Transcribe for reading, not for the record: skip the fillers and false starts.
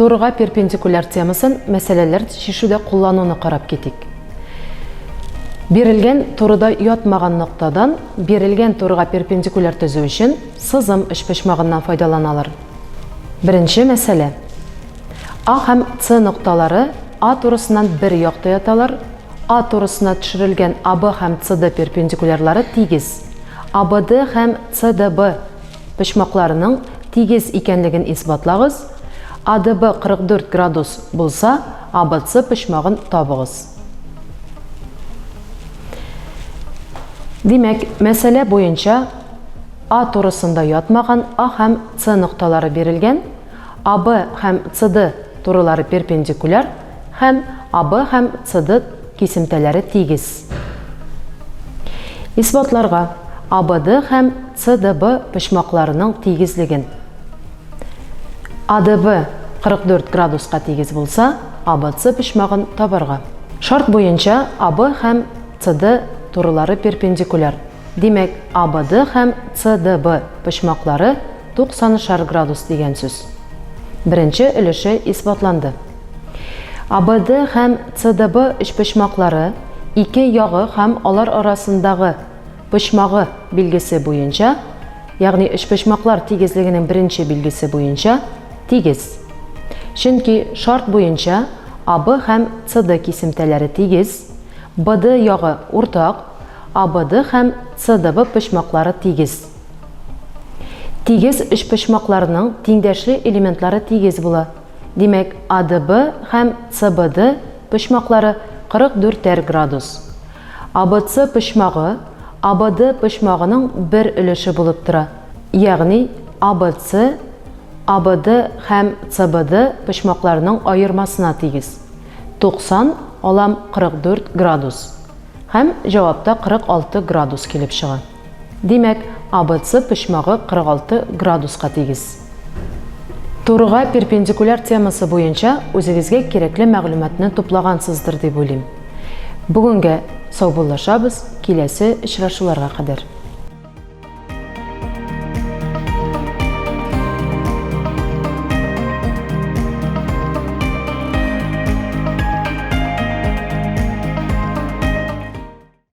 Турыга перпендикуляр темасын мәсьәләләр чишүдә куллануны карап китик. Бирелгән турыда ятмаган ноктадан бирелгән турыга перпендикуляр төзү өчен сызым өчпочмагыннан файдаланалар. Беренче мәсьәлә. А һәм С нокталары А турысыннан бер якта яталар, А турысына төшерелгән АБ һәм СД перпендикулярлары тигез. АБД һәм СДБ почмакларының тигез икәнлеген исбатлагыз, АДБ 44 градус булса, АБЦ почмагын табыгыз. Димәк, мәсьәлә буенча А турысында ятмаган А һәм С нокталары бирелгән, АБ һәм СД турылары перпендикуляр һәм АБ һәм СД кисемтәләре тигез. Исбатларга АБД һәм СДБ почмакларының тигезлеген. АДБ 44 градуска тигез булса, АБЦ почмагын табарга. Шарт буенча АБ һәм СД турылары перпендикуляр. Димәк, АБД һәм СДБ почмаклары 90 шар градус дигән сүз. Беренче өлеше исбатланды. АБД һәм СДБ өчпочмаклары ике ягы һәм алар арасындагы почмагы билгесе буенча, ягъни өчпочмаклар тигезлегенең беренче билгесе буенча тигез. Чөнки шарт буенча АБ һәм СД кисемтәләре тигез, БД ягы уртак, АБД һәм СДБ почмаклары тигез. Тигез өчпочмакларның тиңдәшле элементлары тигез була. Димәк, АДБ һәм СБД почмаклары 44 әр градус. АБЦ почмагы АБД почмагының бер өлеше булып тора. Ягъни АБЦ АБД һәм СБД почмакларының аермасына тигез. 90 алам 44 градус. Һәм җавапта 46 градус килеп чыга. Димәк, АБЦ почмагы 46 градуска тигез. Турыга перпендикуляр темасы буенча үзегезгә кирәкле мәгълүматны туплагансыздыр дип уйлыйм. Бүгенгә саубуллашабыз, киләсе очрашуларга кадәр.